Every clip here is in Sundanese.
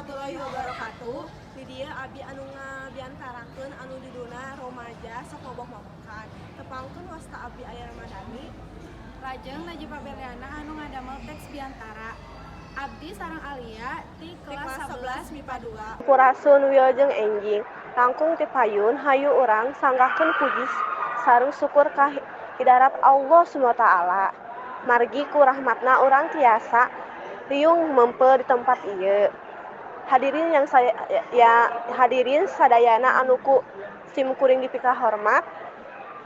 Warahmatullahi wabarakatuh. Di dieu abi anu ngabiantarangkeun anu judulna Romaja Sok Mabok-mabokan. Tepangkeun, wasta abdi Aya Ramadhani. Lajeng Najifa Berliana anu ngadamel teks biantara. Abdi sareng Alia ti Di kelas 11 MIPA 2. Sampurasun, wilujeng enjing. Langkung ti payun, hayu urang sanggahkeun puji sareng syukur ka hidarat Allah SWT. Margi ku rahmatna urang tiasa riung mempel di tempat ieu. Hadirin yang saya ya, hadirin sadayana anu ku simkuring dipikahormat,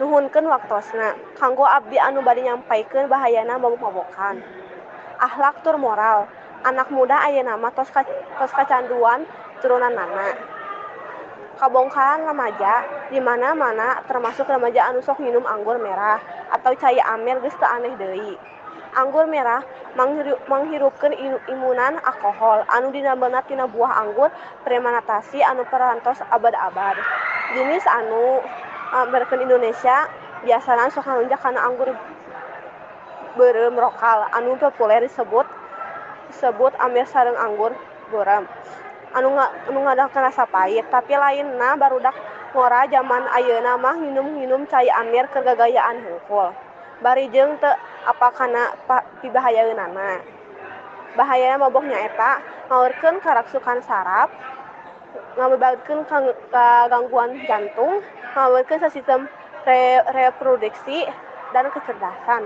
nuhunkeun waktosna kanggo abdi anu bade nyampaikeun bahayana mabok-mabokan. Akhlak tur moral anak muda ayeuna mah tos kacanduan turunanana. Kabongkaran remaja di mana-mana, termasuk remaja anu sok nginum anggur merah atau cai amer, geus teu aneh deui. Anggur merah manghirupkeun imunan alkohol anu didamelna tina buah anggur fermentasi anu parantos abad-abad. Jenis anu maberkeun Indonesia biasana sok ngalunjak kana anggur beureum lokal anu populer disebut disebut amer sareng anggur beureum anu ngadahkeun rasa pait. Tapi lainna barudak ngora jaman ayeuna mah nginum-nginum cai amer keur gagayaan hungkul, bari jeung teu apal kana pibahayaeunana. Bahayana mabok nyaeta ngawurkeun karuksakan saraf, ngabebatkeun gangguan jantung, ngawurkeun sistem reproduksi dan kecerdasan.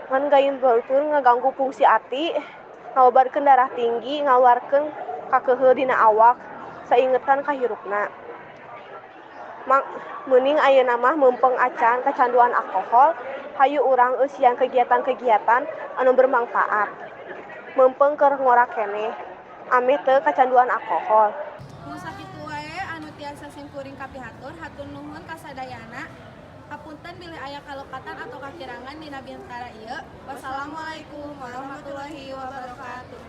Ngan gain batur ngaganggu fungsi ati, ngababarkeun darah tinggi, ngaluarkeun kakeuheuh dina awak saingetan kahirupna. Meuning ayeuna mah meumpeng acan kacanduan alkohol, hayu urang eusian kegiatan-kegiatan anu bermanfaat. Meumpeng keur ngora keneh, ameh teu kacanduan alkohol. Nu sakitu wae anu tiasa simkuring kapihatur, hatur nuhun kasadayana. Hapunten bilih aya kalepatan atau kakirangan dina biantara ieu. Wassalamualaikum warahmatullahi wabarakatuh.